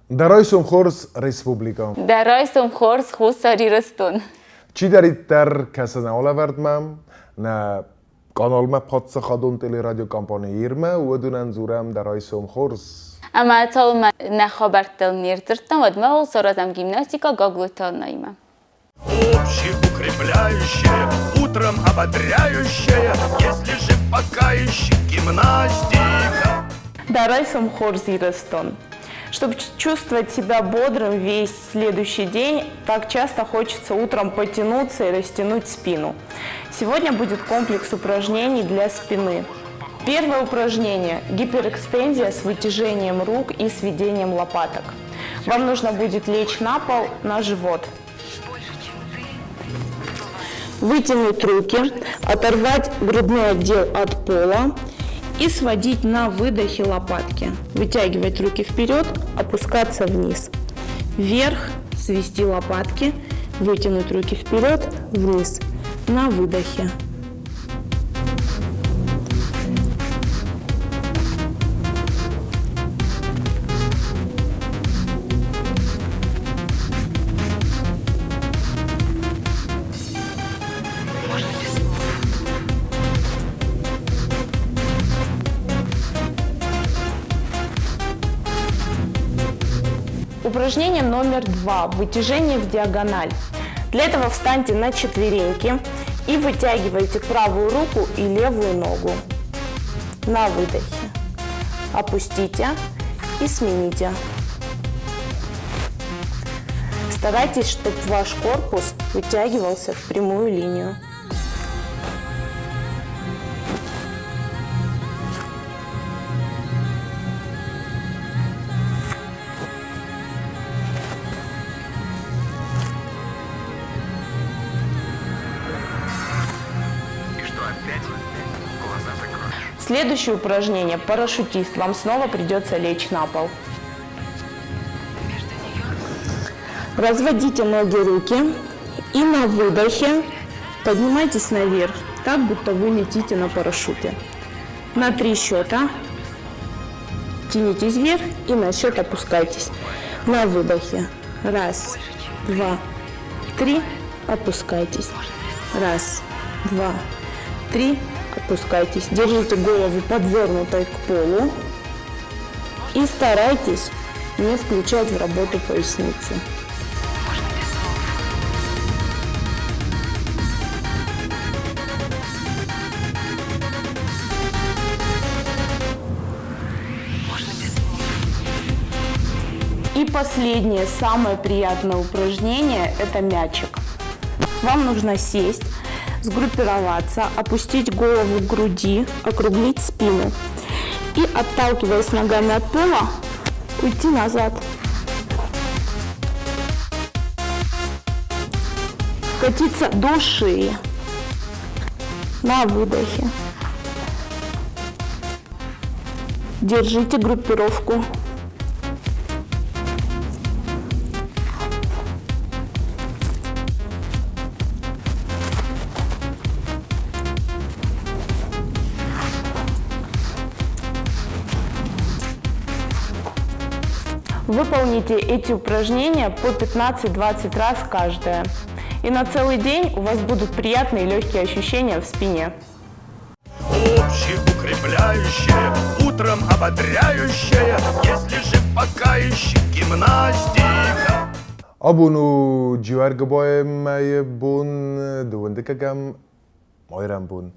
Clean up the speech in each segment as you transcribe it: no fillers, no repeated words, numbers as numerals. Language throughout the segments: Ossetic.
Дӕ райсом хорз, республикӕ! Дӕ райсом хорз, Хуссар Ирыстон! Чидӕриддӕр кӕсы нӕ алӕвӕрдмӕ, нӕ каналмӕ паддзахадон телерадиокомпани Ирмӕ, уыдонӕн дзурӕм дӕ райсом хорз! Ӕмӕ цалынмӕ нӕ хабӕрттыл не рдзырдтам, уӕдмӕ уал саразӕм гимнастикӕ Гаглойты Аннаимӕ. Общеукрепляющая, утром ободряющая, если же пока еще гимнастика. Дӕ райсом хорз, Ирыстон! Чтобы чувствовать себя бодрым весь следующий день, так часто хочется утром потянуться и растянуть спину. Сегодня будет комплекс упражнений для спины. Первое упражнение – гиперэкстензия с вытяжением рук и сведением лопаток. Вам нужно будет лечь на пол на живот. Вытянуть руки, оторвать грудной отдел от пола и сводить на выдохе лопатки. Вытягивать руки вперед, опускаться вниз. Вверх, свести лопатки, вытянуть руки вперед, вниз. На выдохе. Упражнение номер 2. Вытяжение в диагональ. Для этого встаньте на четвереньки и вытягивайте правую руку и левую ногу. На выдохе. Опустите и смените. Старайтесь, чтобы ваш корпус вытягивался в прямую линию. Следующее упражнение – парашютист. Вам снова придется лечь на пол. Разводите ноги, руки и на выдохе поднимайтесь наверх, так, будто вы летите на парашюте. На 3 счета тянитесь вверх и на счет опускайтесь. На выдохе. 1, 2, 3. Опускайтесь. 1, 2, 3. Опускайтесь. Держите голову подвернутой к полу и старайтесь не включать в работу поясницу. И последнее, самое приятное упражнение – это мячик. Вам нужно сесть, сгруппироваться, опустить голову к груди, округлить спину и, отталкиваясь ногами от пола, уйти назад. Катиться до шеи. На выдохе. Держите группировку. Выполните эти упражнения по 15-20 раз каждое. И на целый день у вас будут приятные легкие ощущения в спине. Общеукрепляющая, утром ободряющая, если же пока еще гимнастика. Абон у Джиуӕргуыбайы мӕйы бон, дыууындыккӕгӕм майрӕмбон.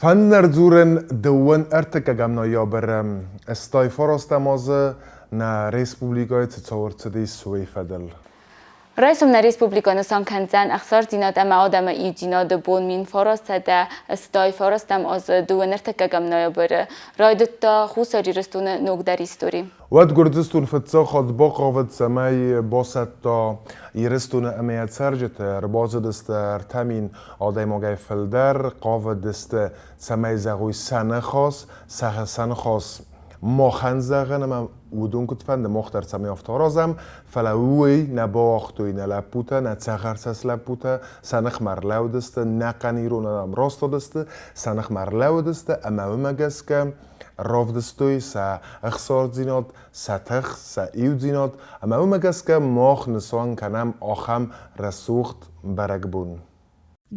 Фӕннӕрдзурӕн дыууын ӕртыккӕгӕм ноябры 89 азы нӕ республикӕйы цы цау ӕрцыдис, уый фӕдыл. Райсом нӕ республикӕ нысан кӕндзӕн ӕхсардзинад ӕмӕ адӕмы иудзинады бон 1989 азы дыууын ӕртыккӕгӕм ноябры райдыдта Хуссар Ирыстоны ногдӕр истори. Уӕд Гуырдзыстон фыццаг хатт бахъавыд, цӕмӕй басӕтта Ирыстоны ӕмӕ йӕ цӕрджыты, ӕрбацыдысты 3000 адӕймагӕй фылдӕр, хъавыдысты, цӕмӕй зӕгъой сӕ ныхас, сӕ ныхас махӕн зӕгъын ӕмӕ уыдон куыд фӕнды, мах дӕр цӕмӕй афтӕ аразӕм, фӕлӕ уый нӕ бауагътой нӕ лӕппутӕ, нӕ цӕхӕрцӕст лӕппутӕ, сӕ ныхмӕ ӕрлӕууыдысты, нӕхъӕн ирон адӕм растадысты, сӕ ныхмӕ ӕрлӕууыдысты ӕмӕ уымӕ гӕсгӕ. равдыстой сӕ ӕхсардзинад, сӕ тых, сӕ иудзинад, ӕмӕ уымӕ гӕсгӕ мах нысан кӕнӕм ахӕм рӕсугъд бӕрӕгбон.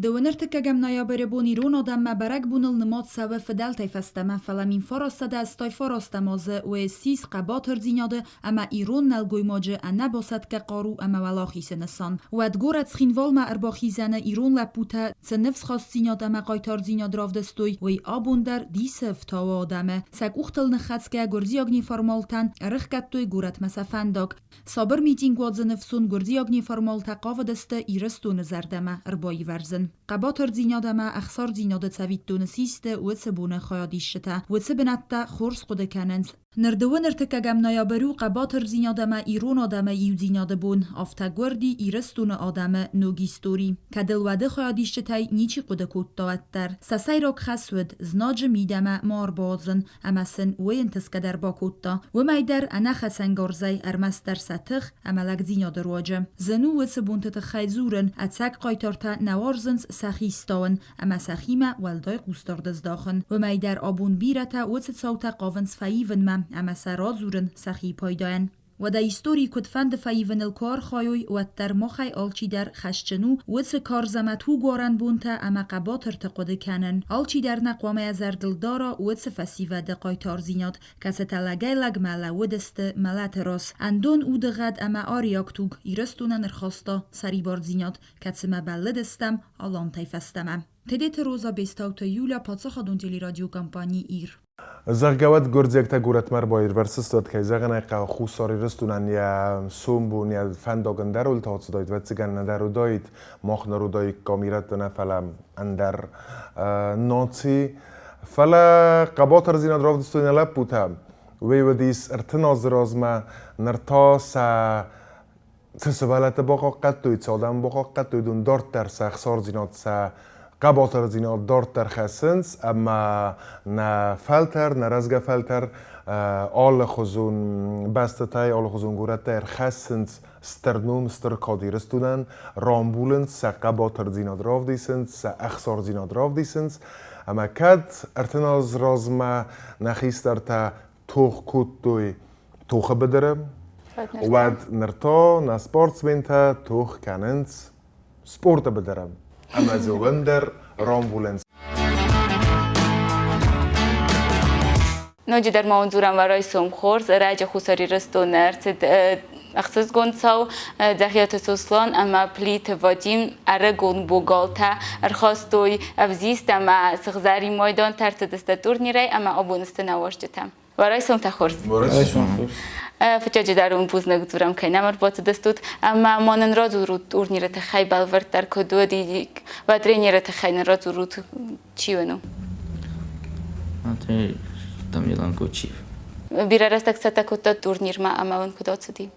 Дыууын ӕртыккӕгӕм ноябры бон ирон адӕммӕ бӕрӕгбоныл нымад цӕуы фыдӕлтӕй фӕстӕмӕ, фӕлӕ 1989 азы УСС хъӕбатырдзинады ӕмӕ ирон нӕлгоймаджы ӕнӕбасӕтгӕ хъару ӕмӕ уӕлахизы нысан. Уӕд горӕт Цхинвалмӕ ӕрбахизӕны ирон лӕппутӕ цы ныфсхастдзинад ӕмӕ хъайтардзинад равдыстой, уый абон дӕр дисы ӕфтауы адӕмы. Сӕ къухтыл ныххӕцгӕ гуырдзиаг неформалтӕн ӕрыхгӕдтой горӕтмӕ сӕ фӕндаг. Сабыр митинг уадзыны фсон гуырдзиаг неформалтӕ хъавыдысты Ирыстоны зӕрдӕмӕ ӕрбаивӕрзын. Хъӕбатырдзинад ӕмӕ ӕхсардзинады цӕвиттоны систы уыцы боны хайадисджытӕ. Уыцы бынӕттӕ хорз хъуыды кӕнынц. Ныр дыууын ӕртыккӕгӕм ноябрь у хъӕбатырдзинад ӕмӕ ирон адӕмы иудзинады бон, афтӕ гуырди Ирыстоны адӕмы ног истори. Кӕд ыл уӕды хайадисджытӕй ничи хъуыды кодта, уӕддӕр. Сӕ сӕйраг хӕс уыд, знаджы мидӕмӕ ма ӕрбауадзын ӕмӕ сын уый ӕнтысгӕ дӕр бакодта. Уымӕй дӕр ӕнӕхӕцӕнгарзӕй ӕрмӕстдӕр сӕ тых ӕмӕ лӕгдзинады руаджы. Зын у уыцы бонты тыххӕй дзурын, ӕцӕг хъайтартӕ нӕ уарзынц сӕхи стауын ӕмӕ сӕхимӕ уӕлдай хъусдард здахын. Уымӕй дӕр абон бирӕтӕ уыцы цаутӕ хъавынц фӕивынмӕ ӕмӕ сӕ радзурын сӕхи пайдайӕн. Уӕдӕ истори куыдфӕнды фӕивыныл куы архайой, уӕддӕр махӕй алчидӕр хӕсджын у уыцы карз ӕмӕ тугуарӕн бонтӕ ӕмӕ хъӕбатырты хъуыды кӕнын. Алчидӕр нӕ хъуамӕ йӕ зӕрдыл дара уыцы фӕсивӕды хъайтардзинад, кӕцытӕ лӕгӕй-лӕгмӕ лӕууыдысты мӕлӕты раз. Ӕндон удыгъӕд ӕмӕ ариаг туг Ирыстонӕн ӕрхаста сӕрибардзинад, кӕцымӕ бӕллыдыстӕм алантӕй фӕстӕмӕ. Тедеты Роза, Бестауты Юля, паддзахадон телерадиокомпани «Ир». Зӕгъгӕ, уӕд гуырдзиӕгтӕ горӕтмӕ ӕрбаирвӕрзысты, уӕд, кӕй зӕгъын ӕй хъӕуы, Хуссар Ирыстонӕн йӕ сомбон, йӕ фӕндаг ӕндӕр уылты ацыдаид, ӕвӕццӕгӕн, ӕндӕр уыдаид, мах ныр уыдаиккам ирӕттӕ нӕ, фӕлӕ ӕндӕр наци. Фӕлӕ хъӕбатырдзинад равдыстой нӕ лӕппутӕ. Уый уыдис 30 азы размӕ, ныр та сӕ цы сывӕллӕтты бахъахъхъӕдтой, цы адӕмы бахъахъхъӕдтой, уыдон дарддӕр сӕ ӕхсардзинад, сӕ хъӕбатырдзинад дарддӕр хӕссынц ӕмӕ нӕ фӕлтӕр, нӕ рӕзгӕ фӕлтӕр алыхуызон бӕстӕтӕй, алыхуызон горӕттӕй ӕрхӕссынц стыр ном, стыр кад Ирыстонӕн, рамбулынц, сӕ хъӕбатырдзинад равдисынц, сӕ ӕхсардзинад равдисынц. Ӕмӕ кӕд 30 аз размӕ нӕ хистӕртӕ тох кодтой тохы быдыры, уӕд ныр та нӕ спортсментӕ тох кӕнынц спорты быдыры ӕмӕ дзы уым дӕр рамбулынц. Ноджыдӕр ма уын дзурӕм райсом хорз. Ӕрӕджы Хуссар Ирыстоны ӕрцыд ӕхсызгон цау. Дзӕгъиаты Сослан ӕмӕ Плиты Вадим ӕрыгон богалтӕ ӕрхастой ӕвзист ӕмӕ сыгъзӕрин майдантӕ ӕрцыдысты турнирӕй ӕмӕ абон сты нӕ уазджытӕ. Райсом та хорз. Райсом хорз. Фыццаджыдӕр уын бузныг дзурӕм, кӕй нӕм ӕрбацыдыстут. Ӕмӕ ма нын радзурут турниры тыххӕй бӕлвырддӕр куыд уыд, уӕ тренеры тыххӕй нын радзурут, чи уын у? Тренер Тамерлан Кочиев. Бирӕ рӕстӕг цӕттӕ кодтат турнирмӕ ӕмӕ уын куыд ацыди?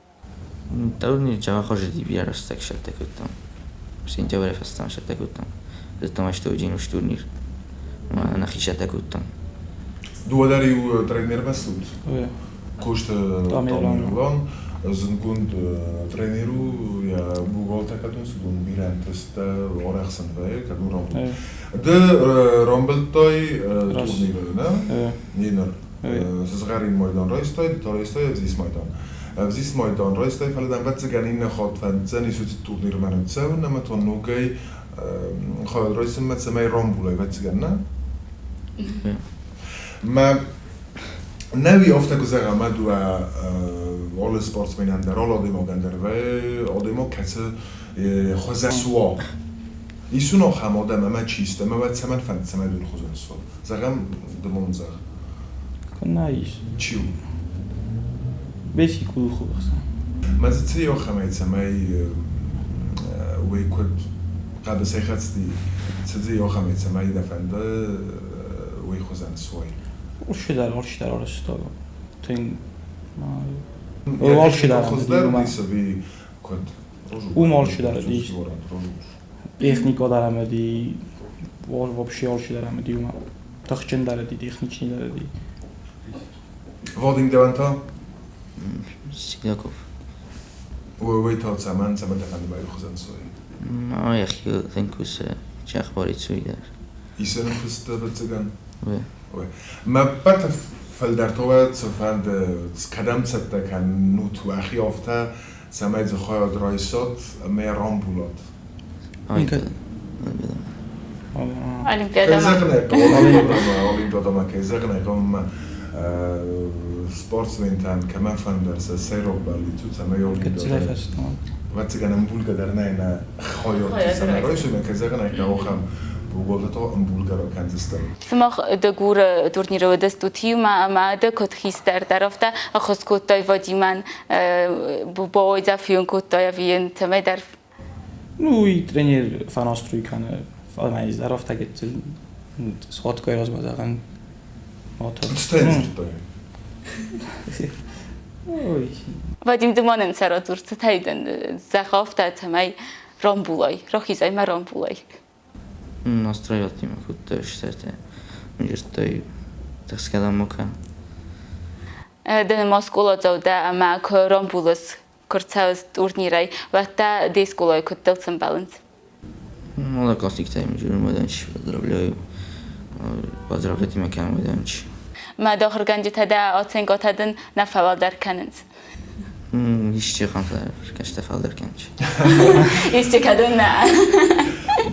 Турнир Джавахожиди бирӕ рӕстӕг цӕттӕ кодтам. Сентябрӕй фӕстӕмӕ цӕттӕ кодтам. Зыдтам астӕуджын ус турнир. Ӕмӕ нӕхи цӕттӕ кодтам. Дыууӕ дӕр иу тренермӕ цыд? Косты Тамерлан зындгонд тренер у, йӕ бухгалтер кӕдон цыдон бирӕ ӕнтысттӕ арӕх сын вӕййы, кӕдон рамбылд. Ды рамбылдтай турниры, нӕ? Не ныр. Сызгъӕрин майдан райстай, ды та райстай ӕвзист майдан. Ӕвзист майдан райстай, фӕлӕ дӕм ӕвӕццӕгӕн иннӕ хатт фӕнддзӕнис уыцы турнирмӕ ныццӕуын ӕмӕ та ногӕй хайад райсынмӕ, цӕмӕй рамбулай, ӕвӕццӕгӕн, нӕ? Мӕ нӕуи афтӕ куы зӕгъӕм, мӕ дыууӕ алы спортсменӕн дӕр, алы адӕймагӕн дӕр адӕймаг кӕцы хуызӕн суа. Исун ахӕм адӕм ӕмӕ чи сты ӕмӕ уӕд цӕмӕн фӕнд цӕмӕй дын хуызӕн суа? Зӕгъӕм, ды мон зӕгъ. Куыннӕ ис. Чи у? Беси къулхы ӕхсӕн. Мӕ дзы цы ахӕмӕй цӕмӕй уый куыд хъӕбысӕй хӕцти, цы дзы ахӕмӕй цӕмӕй дӕ фӕнды, уый хуызӕн суай? Алчидӕр, алчидӕр арӕзта тынг. Алчидӕр хуыздӕр уыди куыд? Уым алчидӕр уыди. Техника дӕр ӕмӕ ди вообще алчидӕр ӕмӕ ди уымӕ. Тыхджындӕр уыди, техничныйдӕр уыди. Вадим, дӕуӕн та? Сидаков. Уый та цӕмӕн, цӕмӕн дӕ фӕнды байхъусӕн суй? Йӕхи тынг кусы, чахбарит суй дӕр. Исӕн куыст ӕвӕццӕгӕн? Ой. Мӕ ппӕты Фылдӕр та уӕ цы фӕнды, кӕдӕм цӕттӕ кӕнут уӕхи афтӕ, цӕмӕй дзы хайад райсат ӕмӕ йӕ рамбулат? Олимпиада. Олимпиадӕмӕ. Кӕй зӕгъын ӕй хъӕуы, олимпиадӕмӕ, олимпиадӕмӕ кӕй зӕгъын ӕй хъӕуы, ӕмӕ спортсментӕн кӕмӕфӕндӕр сӕ сӕйраг бӕллиц у, цӕмӕй олимпиадӕйы ӕвӕццӕгӕн ӕмбулгӕ дӕр нӕй нӕ хайад цӕмӕй райсой, ӕмӕ кӕй зӕгъын ӕй хъӕуы, ахӕм богалтӕ та ӕмбулгӕ ракӕндзыстӕм. Сымах Дыгуры турниры уыдыстут иумӕ ӕмӕ ды куыд хистӕр дӕр, афтӕ ӕххуыс кодтай Вадимӕн, бауайдзӕф йын кодтай ӕви йын цӕмӕйдӕр? Ну, и тренер фӕнастрой кӕны, фӕлӕ дӕр афтӕ гыццыл сходкой размӕ зӕгъӕн. Цытӕ йын дзырдтай? Ой. Вадим, ды ма нын сӕ радзур, цытӕ дын зӕгъ афтӕ, цӕмӕй рамбулай, рахизай мӕ рамбулай. Настраивать кодтой стӕй дзырдтой тыхсгӕ дам ма кӕн. Ды ма скъоладзау дӕ ӕмӕ куы рамбулыс, куы рцӕуыс турнирӕй, уӕд та де скъолайы куыдтыл сӕмбӕлынц? Одноклассниктӕй мадӕнч поздравляю. Поздравлять мӕ кӕн мадӕнч. Мӕ ахуыргӕнджытӕ дӕ оценкӕтӕ дын нӕ фӕуӕлдӕр кӕнынц? Исчи хъӕнтӕ фӕлдӕр кӕнч. Исчи кӕдон нӕ.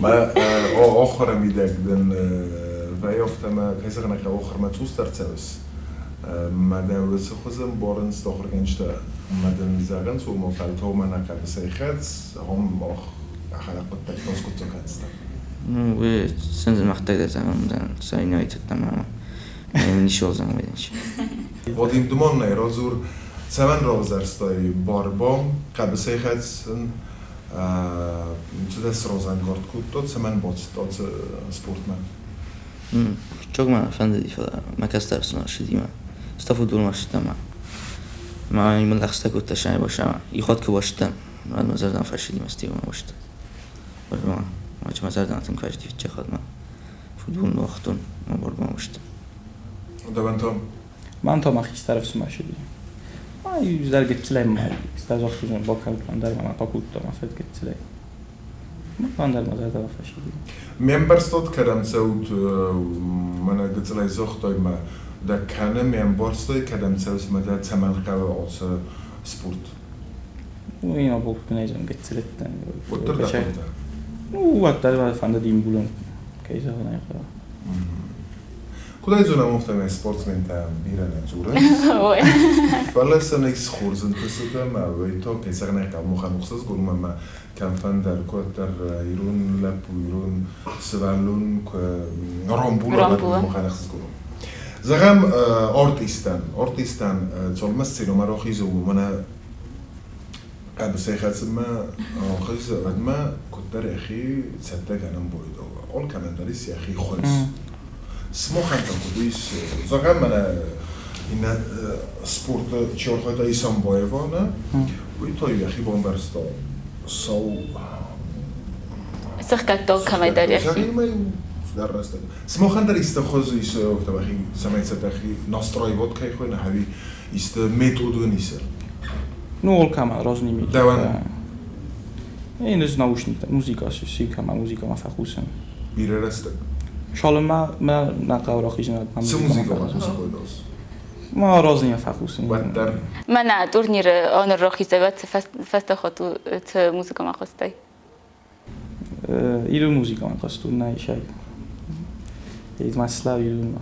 Мӕ ахуыры мидӕг дын вӕййы афтӕ ӕмӕ, кӕй зӕгъын ӕй хъӕуы, ахуырмӕ цъусдӕр цӕуыс. Мӕ дӕ уыцы хуызы ӕмбарынц ахуыргӕнджытӕ ӕмӕ дын зӕгъынц, ома фӕлтау мӕнӕ хъӕбысӕй хӕц, ахӕм мах ахӕм хъуыддӕгтӕ скъуыддзаг кӕндзыстӕм. Ну, вы сӕндзымӕхтӕг дӕр зӕгъӕм, цӕй тыдтам ӕмӕ ничего зӕгъӕм. Вадим Думаннӕй радзур, цӕмӕн равзӕрстай борьба, хъӕбысӕй хӕцын, цы дӕ сразӕнгард кодта, цӕмӕн бацыдтӕ ацы спортмӕ? Чог мӕ фӕндыди, фӕлӕ мӕ кӕстӕр ӕфсымӕр ссыди мӕ ста футболмӕ ссыдтӕн ӕмӕ мӕ мын лӕгъстӕ кодта сӕ бӕстӕмӕ. Ихуат куы бастӕн, уӕд мӕ зӕрдӕмӕ фӕцыди мӕ стигъмӕ баст. Уӕд ма мӕ зӕрдӕмӕ тынг фӕцыди фыццаг футбол ныууагътон ӕмӕ борьбамӕ бастӕн. Дӕуӕн та? Мӕн та мӕ хистӕр ӕфсымӕр ссыди. Ай, дӕр гыццылӕй ма загътон бакалдтон дӕр ма бакодтон афтӕ гыццылӕй. Ӕндӕр мӕ зӕрдӕмӕ фӕцыди. Ме мбӕрстот кӕдӕм цӕут, мӕнӕ гыццылӕй загътай мӕ дӕ кӕны, ме мбӕрстай кӕдӕм цӕуыс мӕ дӕ цӕмӕн хъӕуы ацы спорт? Уый абон куы гыццылӕттӕн. Уӕддӕр дӕ хъуыдытӕ? Ну, уӕддӕр фӕндыди ӕмбулын, кӕй зӕгъын ӕй хъӕуы. Куыд ӕй зонӕм, афтӕмӕй спортсментӕ бирӕ нӕ дзурынц. Фӕлӕ сӕ нӕ схорз ӕнтыстытӕ ӕмӕ уый та, кӕй зӕгъын ӕй хъӕуы, махӕн ӕхсызгон у ӕмӕ кӕмфӕндӕр, куыддӕр ирон лӕппу, ирон сывӕллон куы рамбула, уӕд махӕн ӕхсызгон у. Зӕгъӕм, артистӕн, артистӕн цалынмӕ сценӕмӕ рахизы, уымӕн хъӕбысӕй хӕцынмӕ рахизы, уӕдмӕ куыддӕр йӕхи цӕттӕ кӕнын байдайы. Алкӕмӕн дӕр ис йӕхи хуыз. Сымахӕн та куыд ис, зӕгъӕм, мӕнӕ иннӕ спорты чи архайдта Исамбаева, нӕ, уый та йӕхи бамбӕрста сау Сыхгӕдта кӕмӕйдӕр йӕхи. Цыдӕр рӕстӕг. Сымахӕн дӕр исты хуыз ис, афтӕ цӕмӕй цӕттӕхи настраивать кӕй хуыйны, ӕви исты метод уын ис? Ну, алкӕмӕн разный метод. Дӕуӕн? Én ez наушник, музыка, сикӕмӕ музыкамӕ фӕхъусын. Бирӕ рӕстӕг? Цалынмӕ мӕ нӕ хъӕуы рахизын. Цы музыкамӕ хъусын кодтас? Ма разный фӕхъусын. Уӕддӕр? Мӕнӕ турниры онор рахизӕвӕд фӕстӕ цы музыкамӕ хъуыстай? Ирон музыкамӕ хъуыстон, нӕ исай. Маслав ирон.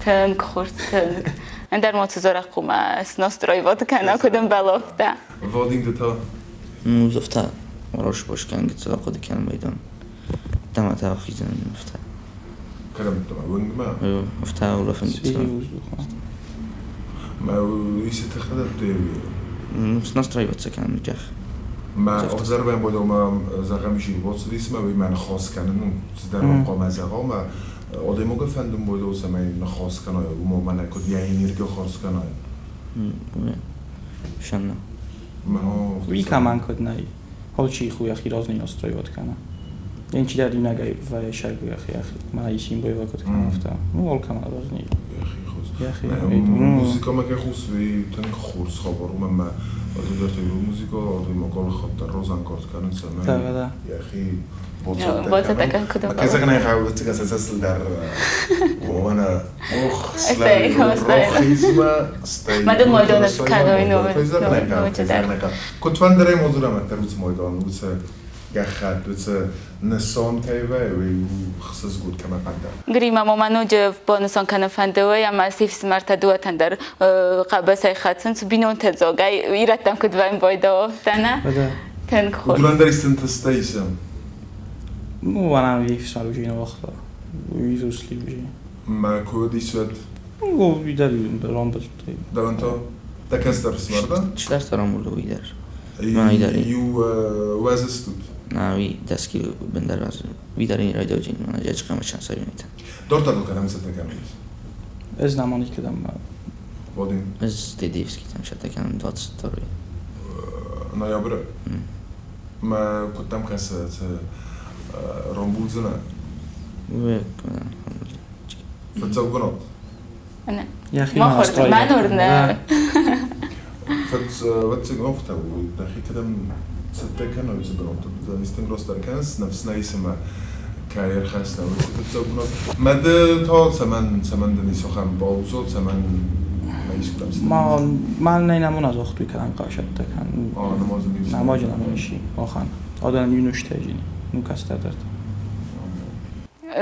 Тынг хорз, тынг. Ӕндӕр ма цы зарӕг хъуамӕ снастраивать кӕна, куыд ӕмбӕлы, афтӕ. Вадим, ды та? Ну, афтӕ раст кӕнгӕ хъуыды кӕнын байдам. Дӕмӕ та ахизын афтӕ. Кӕдӕм уынгмӕ? Афтӕ улӕфын. Мӕ исы тыхтӕ дӕтты? Снастраиваться кӕнын джах. Мӕ ӕвзӕрвӕн бодо мӕ зӕгъӕм ис боцдис мӕ уый мӕ ныхас кӕнын цыдӕр хъуамӕ зӕгъа мӕ адӕймагы фӕндын бодо цӕмӕй ныхас кӕной, уымӕ мӕнӕ куыд йӕ энерги хардз кӕной. Шанна. Уый кӕмӕн куыд нӕй. Алчи йӕхи разный настраивать кӕна. Én чидӕр иунӕгӕй вӕййы йӕхи мӕ исин боевой куыд кӕна, афтӕ. Ну, алкӕмӕн разный. Йӕхи хуыз. Музыкамӕ кӕй хъус, уый тынг хорз хабар, уымӕн ӕмӕ ӕдӕртӕ ирон музыкӕ адӕймаг алы хатт дӕр разӕнгард кӕны, цӕмӕй йӕхи бацӕттӕ кӕна. Кӕй зӕгъын ӕй хъӕуы, ӕвӕццӕгӕн сӕ цӕстыл дӕр уымӕн ох, рохизмӕ, стӕй кӕй зӕгъын ӕй хъӕуы, кӕй зӕгъын ӕй хъӕуы. Куыдфӕндырӕй ма дзурӕм, ӕддӕр уыцы майдан, уыцы гӕххӕтт, уыцы нысан кӕй вӕййы, уый у хсызгон кӕмӕ фӕнда. Грима ма ноджы банысан кӕнын фӕнды уый, ӕмӕ се фсымӕртӕ дыууӕтӕн дӕр хъӕбысӕй хӕцынц бинонтӕ дзогӕй ирӕттӕм куыд вӕййын байдӕуӕттӕ, нӕ? Тынг хорз. Уыдонӕн дӕр исты исӕм? Ну, она ей фсымӕр уже не вахта. Изусли уже. Мӕ куыд исуӕд? Ну, видали, рамбылдтой. Дӕуӕн та? Дӕ кӕстӕр фсымӕр дӕ? Чидӕртӕ рамбылды уый дӕр. Мӕ дӕр. Иу уӕзыстут? На, уый 10 кило бындӕр уӕзы. Уый дӕр ин райдауджын, мӕнӕ джаджы хъӕмӕ сабинетӕ. Дарддӕр кӕдӕм цӕттӕ кӕнут? Ӕз нӕма никӕдӕм. Вадим? Ӕз Тедеевскитӕм цӕттӕ кӕнын 22-й. Ноябры? Мӕ куыд дӕм кӕсы, цы рамбулдзынӕ? Фыццаг бынат? Мӕн уырны. Фыццаг афтӕ у, дӕхи кӕдӕм цӕттӕ кӕнай, уыцы бынат. Тынг растдӕр кӕныс, ныфс нӕ ис ӕмӕ кӕй ӕрхӕсдзынӕ уыцы фыццаг бынат. Мӕ ды та цӕмӕн дын ис ахӕм пауза, цӕмӕн ма искуыдӕм цӕттӕ? Ма нӕ намона зохтуй кӕдӕм хъӕсӕттӕ кӕн. Намаджы намон иши, охан. Одан юнуштӕ жини, ну кӕстӕрдӕртӕ.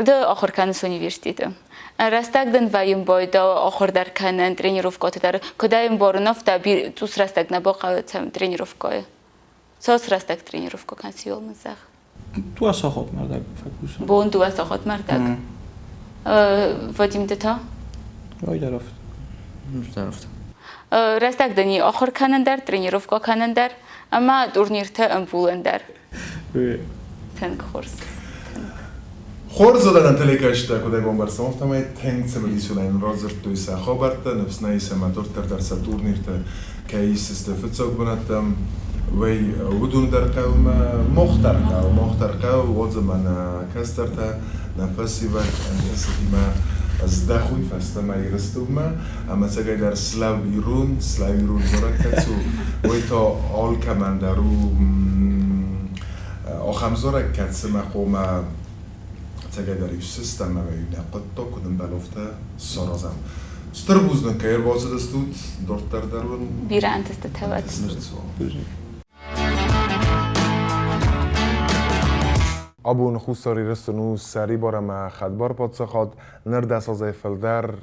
Ды ахуыр кӕныс университеты. Рӕстӕг дын вӕййын байдау ахуыр дӕр кӕнын, тренировкӕты дӕр. Куыдӕй ӕмбарын, афтӕ цъус рӕстӕг нӕ бахъӕуы тренировкӕйы. Цас рӕстӕг тренировкӕ кӕныс, иуыл мын зӕгъ. 2 сахатмӕ рдӕг фӕкусын. Бон 2 сахатмӕ рдӕг. Вадим, ды та? Ой, дӕр афтӕ. Дӕр афтӕ. Рӕстӕг дын и ахуыр кӕнын дӕр, тренировкӕ кӕнын дӕр ӕмӕ турниртӕ ӕмбулын дӕр. Тынг хорз. Хорз уыдӕн телекӕсджытӕ, куыд ӕй бамбӕрстам, афтӕмӕй тынг цымыдисонӕй радзырдтой сӕ хабӕрттӕ, ныфс нӕ ис ӕмӕ дарддӕр дӕр сӕ турниртӕ кӕй исдзысты фыццаг бынӕттӕм. Уый уыдон дӕр хъӕуы мӕ мах дӕр хъӕуы, мах дӕр хъӕуы, уадз ӕмӕ нӕ кӕстӕртӕ, нӕ фӕсивӕд ӕнтыстытимӕ здӕхой фӕстӕмӕ Ирыстонмӕ ӕмӕ ӕцӕгӕйдӕр слӕу ирон, слӕу ирон зарӕг кӕцы у, уый та алкӕмӕн дӕр у ахӕм зарӕг, кӕцымӕ хъуамӕ ӕцӕгӕйдӕр иу сыстӕм ӕмӕ иу нӕ хъуыддаг куыд ӕмбӕлы, афтӕ саразӕм. Стыр бузныг, кӕй ӕрбацыдыстут, дарддӕр дӕр уын бирӕ ӕнтыстытӕ уӕд. Абон Хуссар Ирыстон у сӕрибар ӕмӕ хӕдбар паддзахад. Ныр 10 азӕй фылдӕр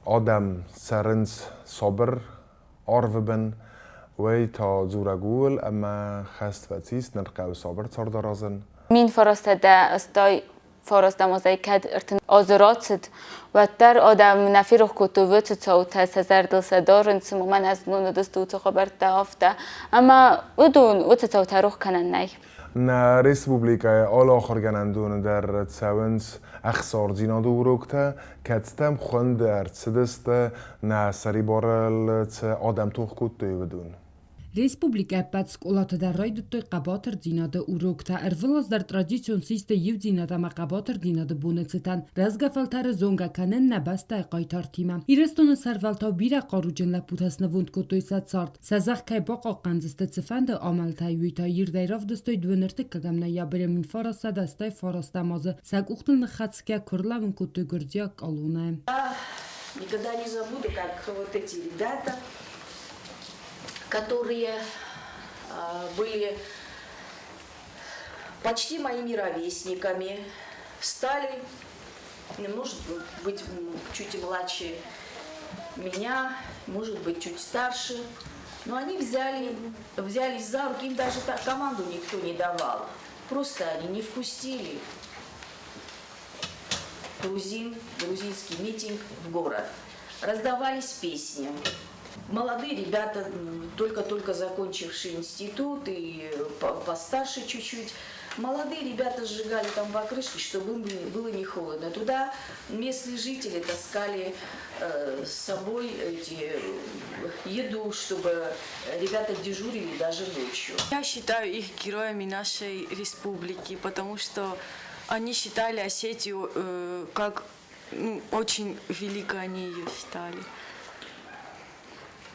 адӕм цӕрынц сабыр арвы бын. Уый та дзурӕг ууыл, ӕмӕ хӕст фӕцис, ныр хъӕуы сабыр цард аразын. 1989 азӕй кӕд 30 азы рацыд, уӕддӕр адӕм нӕ ферох кодтой уыцы цаутӕ, сӕ зӕрдыл сӕ дарынц, цыма мӕнӕ знон уыдысты уыцы хабӕрттӕ, афтӕ. Ӕмӕ уыдон уыцы цаутӕ рох кӕнӕн нӕй. Нӕ республикӕйы алы ахуыргӕнӕндоны дӕр цӕуынц ӕхсардзинады уроктӕ, кӕцытӕм хуынд ӕрцыдысты нӕ сӕрибарыл цы адӕм тох кодтой, уыдон. Республикӕ ӕппӕт скъолаты дӕр райдыдтой хъӕбатырдзинады уроктӕ. Ӕрвылаз дӕр традицион систы иудзинад ӕмӕ хъӕбатырдзинады боны цытӕн рӕзгӕ фӕлтӕры зонгӕ кӕнын нӕ бӕстӕйы хъайтартимӕ. Ирыстоны сӕрвӕлтау бирӕ хъаруджын лӕппутӕ снывонд кодтой сӕ цард. Сӕ зӕхх кӕй бахъахъхъӕндзысты цыфӕнды амалтӕй, уый та ирдӕй равдыстой 32 ноябры 1989 азы сӕ къухтыл ныххӕцгӕ куы ӕрлӕууын кодтой гуырдзиаг къалонӕ. Никогда не забуду, как вот эти ребята, которые были почти моими ровесниками, стали, может быть, чуть младше меня, может быть, чуть старше, но они взялись за руки, им даже так команду никто не давал. Просто они не впустили грузин, грузинский митинг в город. Раздавались песни. Молодые ребята, только-только закончившие институт и постарше чуть-чуть, молодые ребята сжигали там покрышки, чтобы им было не холодно. Туда местные жители таскали с собой еду, чтобы ребята дежурили даже ночью. Я считаю их героями нашей республики, потому что они считали Осетию как Ну, очень великой они ее считали.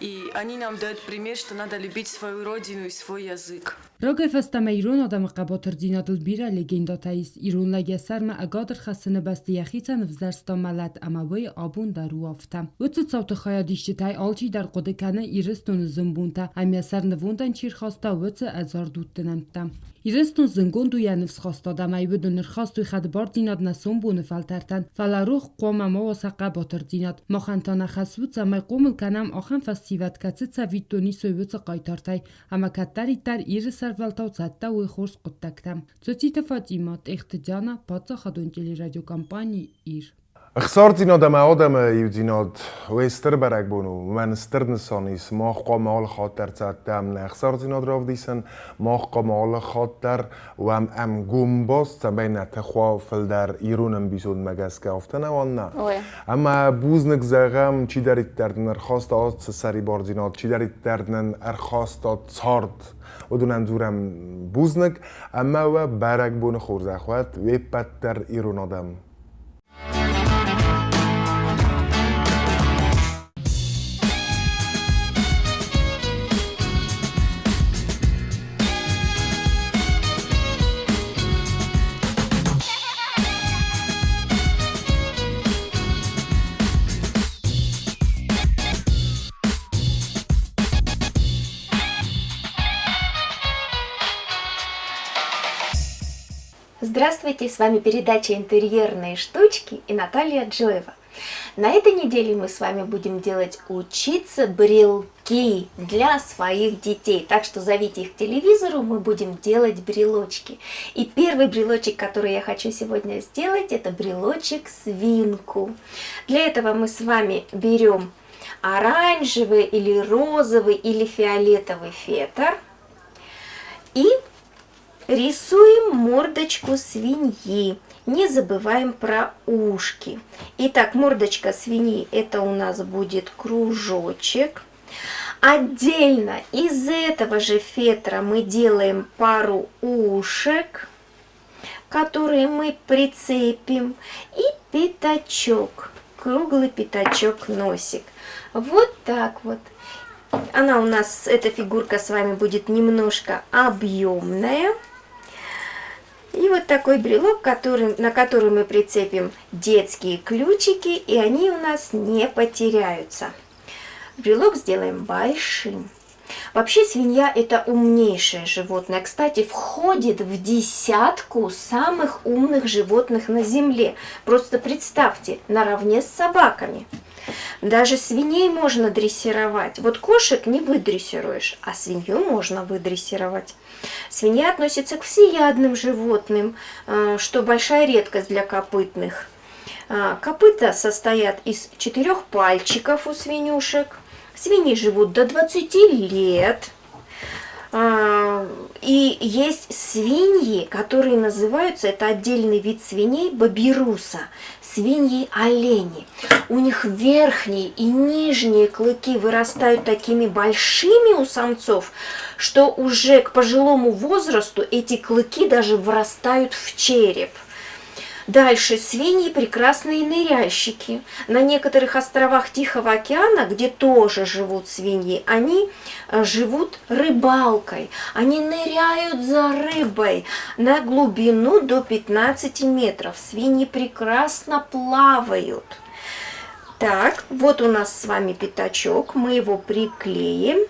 И они нам дают пример, что надо любить свою родину и свой язык. Рагӕй фӕстӕмӕ ирон адӕмы хъӕбатырдзинадыл бирӕ легендӕтӕ ис. Ирон лӕг йӕ сӕрмӕ ӕгад ӕрхӕссыны бӕсты йӕхицӕн ӕвзӕрста мӕлӕт ӕмӕ уый абон дӕр у афтӕ. Уыцы цауты хайадисджытӕй алчидӕр хъуыды кӕны Ирыстоны зынбонтӕ ӕмӕ сӕр нывондӕн чи рхаста, уыцы ӕдзард удты нӕмттӕ. Ирыстон зынгонд у йӕ ныфсхаст адӕмӕй, уыдон ӕрхастой хӕдбардзинад нӕ сомбоны фӕлтӕртӕн, фӕлӕ рох хъуамӕ ма уа сӕ хъӕбатырдзинад. Махӕн та нӕ хӕс у, цӕмӕй хъомыл кӕнӕм ахӕм фӕсивӕд, кӕцы цӕвиттон исой уыцы хъайтартӕй ӕмӕ кӕддӕриддӕр Иры сӕрвӕлтау цӕттӕ уой хорз хъуыддӕгтӕм. Цоциты Фатимӕ, Тъехты Диана, паддзахадон телерадиокомпани «Ир». Ӕхсардзинад ӕмӕ адӕмы иудзинад уый стыр бӕрӕгбон у. Уымӕн стыр нысан ис. Мах хъуамӕ алы хатт дӕр цӕттӕ нӕ ӕхсардзинад равдисын, мах хъуамӕ алы хатт дӕр уӕм ӕмгомбаст, цӕмӕй нӕ тых уа фылдӕр ирон ӕмбисондмӕ гӕсгӕ, афтӕ нӕ уа нӕ. Ӕмӕ бузныг зӕгъӕм, чидӕриддӕр нын ӕрхаста ацы сӕрибардзинад, чидӕриддӕр нын ӕрхаста цард, уыдонӕн дзурӕм бузныг ӕмӕ уӕ бӕрӕгбоны хорзӕх уӕд уе ппӕт дӕр ирон адӕм. Здравствуйте, с вами передача «Интерьерные штучки» и Наталья Джоева. На этой неделе мы с вами будем делать учиться брелки для своих детей. Так что зовите их к телевизору, мы будем делать брелочки. И первый брелочек, который я хочу сегодня сделать, это брелочек свинку. Для этого мы с вами берем оранжевый или розовый или фиолетовый фетр и рисуем мордочку свиньи. Не забываем про ушки. Итак, мордочка свиньи это у нас будет кружочек. Отдельно из этого же фетра мы делаем пару ушек, которые мы прицепим, и пятачок, круглый пятачок носик. Вот так вот. Она у нас, эта фигурка с вами будет немножко объемная. И вот такой брелок, на который мы прицепим детские ключики, и они у нас не потеряются. Брелок сделаем большим. Вообще свинья это умнейшее животное. Кстати, входит в десятку самых умных животных на земле. Просто представьте, наравне с собаками. Даже свиней можно дрессировать. Вот кошек не выдрессируешь, а свинью можно выдрессировать. Свинья относится к всеядным животным, что большая редкость для копытных. Копыта состоят из 4 пальчиков у свинюшек. Свиньи живут до 20 лет. И есть свиньи, которые называются, это отдельный вид свиней, бабируса, свиньи-олени. У них верхние и нижние клыки вырастают такими большими у самцов, что уже к пожилому возрасту эти клыки даже вырастают в череп. Дальше свиньи прекрасные ныряльщики. На некоторых островах Тихого океана, где тоже живут свиньи, они живут рыбалкой. Они ныряют за рыбой на глубину до 15 метров. Свиньи прекрасно плавают. Так, вот у нас с вами пятачок. Мы его приклеим.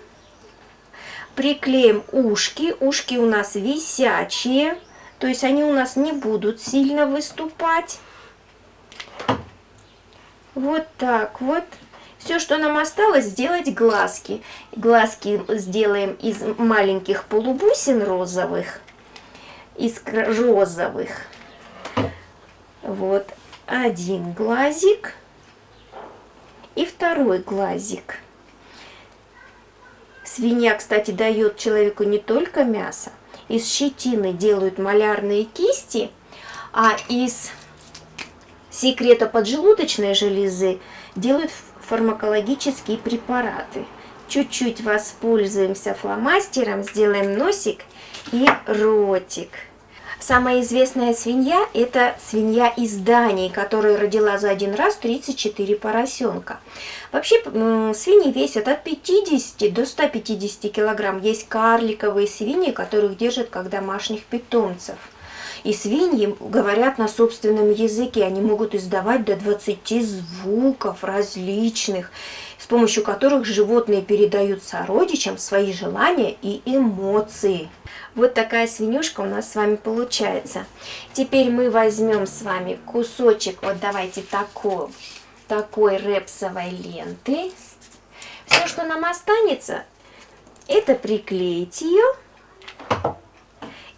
Приклеим ушки. Ушки у нас висячие. То есть они у нас не будут сильно выступать. Вот так вот. Все, что нам осталось, сделать глазки. Глазки сделаем из маленьких полубусин розовых. Из розовых. Вот один глазик и второй глазик. Свинья, кстати, дает человеку не только мясо. Из щетины делают малярные кисти, а из секрета поджелудочной железы делают фармакологические препараты. Чуть-чуть воспользуемся фломастером, сделаем носик и ротик. Самая известная свинья – это свинья из Дании, которая родила за один раз 34 поросенка. Вообще свиньи весят от 50 до 150 килограмм. Есть карликовые свиньи, которых держат как домашних питомцев. И свиньи говорят на собственном языке, они могут издавать до 20 звуков различных, с помощью которых животные передают сородичам свои желания и эмоции. Вот такая свинюшка у нас с вами получается. Теперь мы возьмем с вами кусочек, вот давайте такой репсовой ленты. Все, что нам останется, это приклеить ее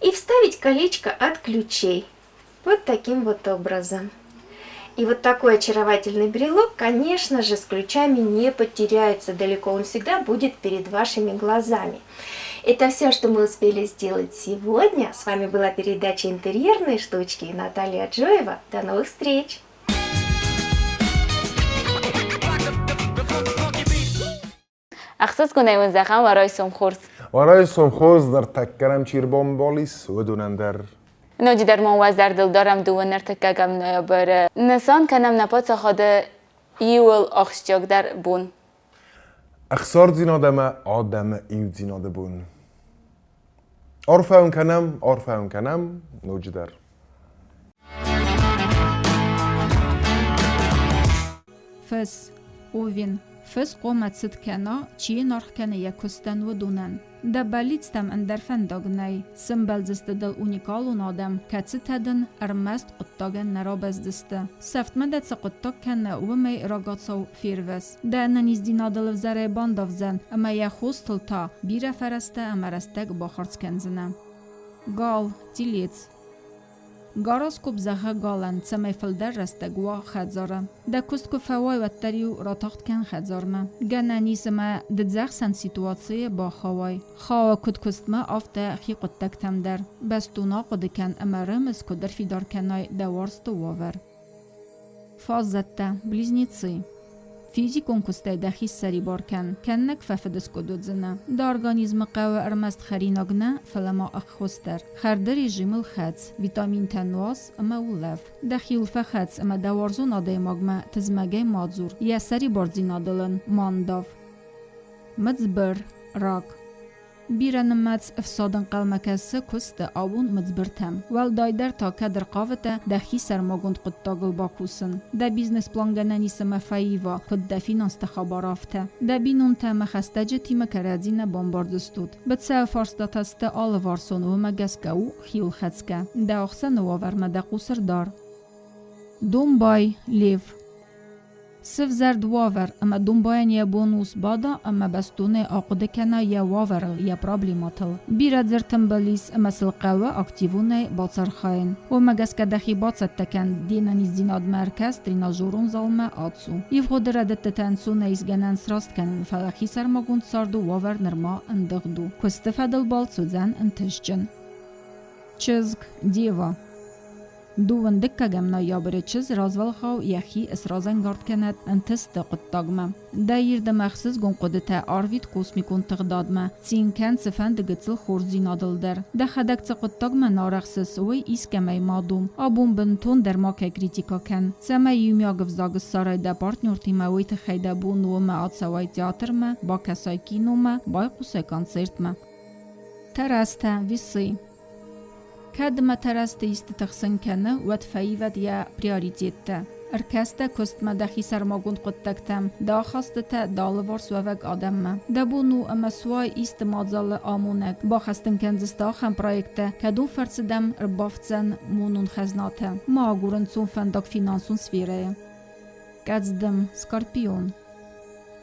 и вставить колечко от ключей. Вот таким вот образом. И вот такой очаровательный брелок, конечно же, с ключами не потеряется далеко. Он всегда будет перед вашими глазами. Это все, что мы успели сделать сегодня. С вами была передача «Интерьерные штучки» и Наталья Джоева. До новых встреч! Ӕхсызгонӕй уын зӕгъӕм уӕ райсом хорз. Уӕ райсом хорз ныртӕккӕ чи рбамбалис, уыдонӕн дӕр. Ноджыдӕр ма уӕ зӕрдыл дарӕм дыууӕ ӕртыккӕгӕм ноябры. Нысан кӕнӕм нӕ паддзахады иууыл ахсджиагдӕр бон. Ӕхсардзинад ӕмӕ адӕмы иудзинады бон. Арфӕ уын кӕнӕм, арфӕ уын кӕнӕм ноджыдӕр. Фыс, Овен, фыс хъуамӕ цыт кӕна, чи йын аргъ кӕны йӕ куыстӕн, уыдонӕн. Дӕ бӕллицтӕм ӕндӕр фӕндаг нӕй. Сӕмбӕлдзысты дыл уникалон адӕм, кӕцытӕ дын ӕрмӕст хъуыддагӕн нӕ рабӕздзысты. Сӕфтмӕ дӕ цы хъуыддаг кӕны, уымӕй рагацау фервӕз. Дӕ ӕнӕниздзинадыл ӕвзӕрӕй бандавдзӕн, ӕмӕ йӕ хостыл та бирӕ фӕрӕзтӕ ӕмӕ рӕстӕг бахардз кӕндзынӕ. Гал, телец. Гороскоп зӕгъы галӕн, цӕмӕй фылдӕр рӕстӕг уа хӕдзары. Дӕ куыст куы фӕуай, уӕддӕр-иу ратагъд кӕн хӕдзармӕ. Гӕнӕн ис ӕмӕ дыдзӕхсӕн ситуацийы бахауай. Хауы куыд куыстмӕ, афтӕ хи хъуыддӕгтӕм дӕр. Бӕстон ахъуыды кӕн ӕмӕ рымыс, куыд ӕрфидар кӕнай дӕ уарзты уавӕр. Фаззӕттӕ, близнецы. Физикон куыстӕй дӕхи ссӕрибар кӕн, кӕннӕг фӕфыдыскъуыд уыдзынӕ. Дӕ организмы хъӕуы ӕрмӕст хӕринаг нӕ, фӕлӕ ма ӕххуыс дӕр. Хӕрды режимыл хӕц, витаминтӕ нуаз ӕмӕ улӕф. Дӕхиуыл фӕхӕц ӕмӕ дӕ уарзон адӕймагмӕ тызмӕгӕй ма дзур, йӕ сӕрибардзинадыл ын ма ндав. Мыдзбыр, рак. Бирӕнымӕц ӕфсад ӕнхъӕлмӕ кӕсы куысты абон мыдзбыртӕм. Уӕлдайдӕр та кӕд ӕрхъавыдтӕ дӕхи сӕрмагонд хъуыддагыл бакусын. Дӕ бизнес-плангӕнӕн ис ӕмӕ фӕива, куыд дӕ финансты хабар, афтӕ. Дӕ бинонтӕ ӕмӕ хӕстӕджытимӕ кӕрӕдзи нӕ бамбардзыстут. Быцӕуы фарстатӕ сты алыварсон, уымӕ гӕсгӕ у хиуылхӕцгӕ. Дӕ ӕхсӕны уавӕрмӕ дӕ хъус ӕрдар. Домбай, Лев. Сывзӕрд уавӕр, ӕмӕ домбайӕн йӕ бон у сбада ӕмӕ бӕстонӕй ахъуыды кӕна йӕ уавӕрыл, йӕ проблемӕтыл. Бирӕ дзырдтӕмбал ис ӕмӕ сыл хъӕуы активонӕй бацархайын. Уымӕ гӕсгӕ дӕхи бацӕттӕ кӕн, де нӕниздзинадмӕ ӕркӕс, тренажерон залмӕ ацу. Ивгъуыды рӕдыдтытӕ ӕнцонӕй ис гӕнӕн сраст кӕнын, фӕлӕ хисӕрмагонд царды уавӕр нырма ӕндыгъд у. Куысты фӕдыл балц уыдзӕн ӕнтыстджын. Чызг, Дева. Дыууындыккӕгӕм ноябры чызг развӕлгъау йӕхи сразӕнгард кӕнӕд ӕнтысты хъуыддагмӕ. Дӕ ирд ӕмӕ ӕхсызгон хъуыдытӕ арвит космикон тыгъдадмӕ, цин кӕн цыфӕнды гыццыл хорздзинадыл дӕр. Дӕхӕдӕг цы хъуыддагмӕ нӕ арӕхсыс, уый искӕмӕй ма дом. Абон бынтондӕр макӕй критикӕ кӕн. Цӕмӕй иумиаг ӕвзаг ссарай дӕ партнертимӕ, уый тыххӕй дӕ бон у ӕмӕ ацӕуай театрмӕ, бакӕсай киномӕ, байхъусай концертмӕ. Тӕрӕзтӕ, весы. Кӕд мӕ тӕрӕзты исты тыхсын кӕны, уӕд фӕивӕд йӕ приоритеттӕ. Ӕркӕс дӕ куыстмӕ дӕхи сӕрмагонд хъуыддӕгтӕм, дӕ ахастытӕ, дӕ алыварс уӕвӕг адӕммӕ. Дӕ бон у ӕмӕ суай исты мадзалы амонӕг, бахӕс дын кӕндзысты ахӕм проекттӕ, кӕдон фӕрцы дӕм ӕрбафтдзӕн монон хӕзнатӕ. Ма агур ӕнцон фӕндаг финансон сферӕйы. Къӕдздым, скорпион.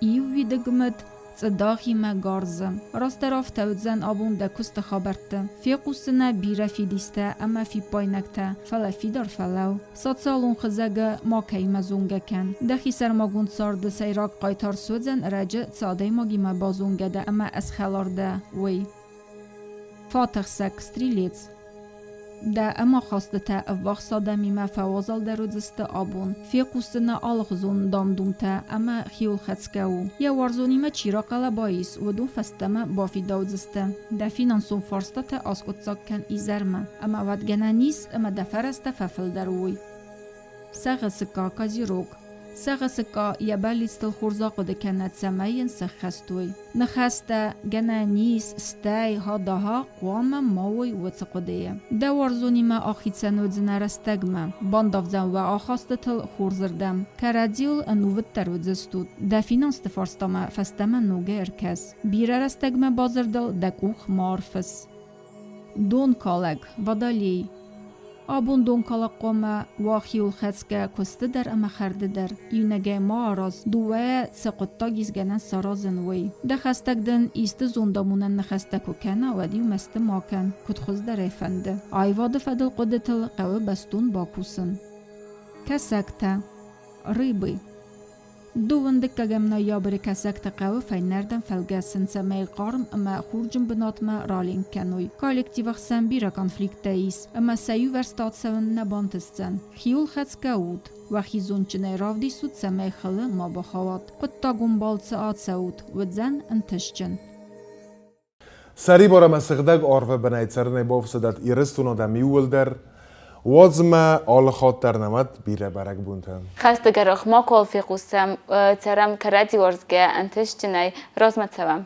Иу уидыгмыд цъыдагъимӕ гӕрзы. Растдӕр афтӕ уыдзӕн абон дӕ куысты хабӕртты. Фехъусдзынӕ бирӕ фидистӕ ӕмӕ фиппаинӕгтӕ, фӕлӕ фидар фӕлӕуу. Социалон хызӕгы макӕимӕ зонгӕ кӕн. Дӕхи сӕрмагонд царды сӕйраг хъайтар суыдзӕн ӕрӕджы цы адӕймагимӕ базонгӕ дӕ ӕмӕ ӕсхӕлар дӕ, уый. Фатӕхсӕг, стрелец. Дӕ ӕмахастытӕ ӕввахс адӕмимӕ фӕуазалдӕр уыдзысты абон. Фехъусдзынӕ алыхуызон дам-думтӕ ӕмӕ хиуылхӕцгӕ у. Йӕ уарзонимӕ чи рахъӕлӕба ис, уыдон фӕстӕмӕ бафидаудзысты. Дӕ финансон фарстатӕ аскъуыддзаг кӕн изӕрмӕ, ӕмӕ уӕд гӕнӕн ис, ӕмӕ дӕ фӕрӕзтӕ фӕфылдӕр уой. Сӕгъы сыкъа, козерог. Сӕгъы сыкъа йӕ бӕллицтыл хорз ахъуыды кӕнӕд, цӕмӕй йын сӕххӕст уой. Ныхӕстӕ, гӕнӕн ис, стӕй, ха-да-ха хъуамӕ ма уой уыцы хъуыдыйы. Дӕ уарзонимӕ ахицӕн уыдзынӕ рӕстӕгмӕ, бандавдзӕн уӕ ахастытыл хорзырдӕм, кӕрӕдзиуыл ӕнувыддӕр уыдзыстут. Дӕ финансты фарстамӕ фӕстӕмӕ ногӕй ӕркӕс. Бирӕ рӕстӕгмӕ бадзырдыл дӕ къух ма ӕрфысс. Донкалӕг, водолей. Абон донкалӕг хъуамӕ уа хиуылхӕцгӕ куысты дӕр ӕмӕ хӕрды дӕр. Иунӕгӕй ма араз, дыууӕйӕ цы хъуыддаг ис гӕнӕн саразын, уый. Дӕ хӕстӕг дын исты зондамонӕн ныхӕстӕ куы кӕна, уӕд-иу мӕсты ма кӕн, куыд хуыздӕр ӕй фӕнды. Аивады фӕдыл хъуыдытыл хъӕуы бӕстон бакусын. Кӕсӕгтӕ. Рыбы. Дыууын дыккӕгӕм ноябры Кӕсӕгты хъӕуы фӕйнӕрдӕм фӕлгӕсын, цӕмӕй хъарм ӕмӕ хурджын бынатмӕ раленк кӕной. Коллективы хсӕн бирӕ конфликттӕ ис, ӕмӕ сӕ иувӕрсты ацӕуын нӕ бантысдзӕн. Хиуылхӕцгӕ ут, уӕхи зондджынӕй равдисут, цӕмӕй хылы ма бахауат. Хъуыддагон балцы ацӕут, уыдзӕн ӕнтыстджын. Сӕрибар ӕмӕ сыгъдӕг арвы бынӕй цӕрынӕй бафсӕдӕд Ирыстоны адӕм иууылдӕр. Уадз мӕ алы хатт дӕр нӕмӕт бирӕ бӕрӕгбонтӕ. Хӕсты гӕрах макуал фехъусӕм, цӕрӕм кӕрӕдзи уарзгӕ, ӕнтыстджынӕй, размӕ цӕуӕм.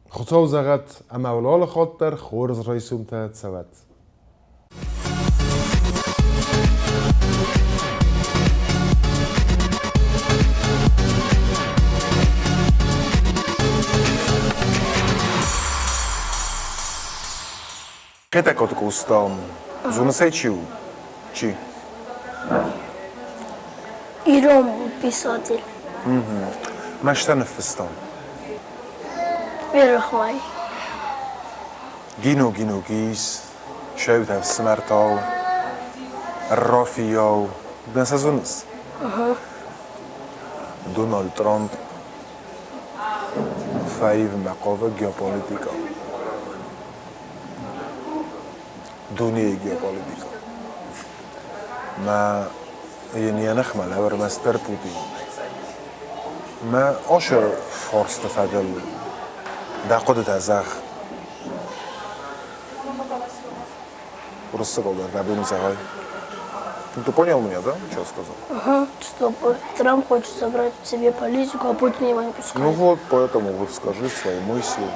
Хуыцау зӕгъӕд, ӕмӕ уыл алы хатт дӕр хорз райсомтӕ цӕуӕд. Хетӕгкаты Къоста зоныс ӕй чи у? Чи? Ирон писатель. Мӕстӕ ныффыстон. Ферох мӕй. Гино Гиногис, Шеутӕ ӕфсымӕртау, Рафийау. Нӕ сӕ зоныс? Дональд Трамп фӕивынмӕ хъавы геополитикӕ. Дунейы геополитикӕ. Мӕ йын йӕ ныхмӕ лӕвӕрмӕстдӕр Путин. Мӕ ацы фарсты фӕдыл дӕ хъуыдытӕ зӕгъ. Уырыссагау дӕр дӕ бон у зӕгъай. Ну, ты понял меня, да, что я сказал? Ага, что Трамп хочет забрать себе политику, а Путин его не пускает. Ну вот, поэтому вот скажи свои мысли.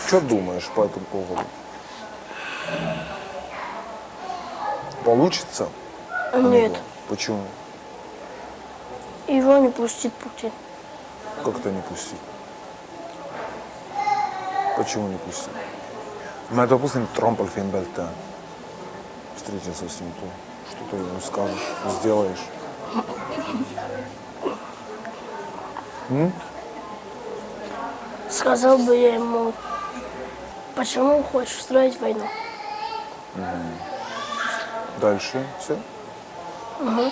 Что думаешь по этому поводу? Получится? Нет. Почему? Его не пустит Путин. Как это не пустит? Почему не пустит? Мы, допустим, Трамп фембӕлдтӕ. Встретился с ним, то что ты ему скажешь, сделаешь? М? Сказал бы я ему, почему хочешь устроить войну? Угу. Дальше все? Угу.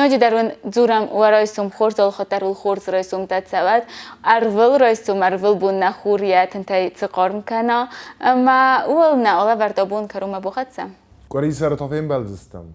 Ноджыдӕр уын дзурӕм уӕ райсом хорз, алхатт уыл хорз райсомтӕ цӕуӕд. Ӕрвыл райсом, ӕрвылбон нӕ хур йӕ тынтӕй цы хъарм кӕна. Ӕмӕ ууыл нӕ алӕвӕрд абон кӕронмӕ бахӕццӕ. Къуырисӕры та фембӕлдзыстӕм.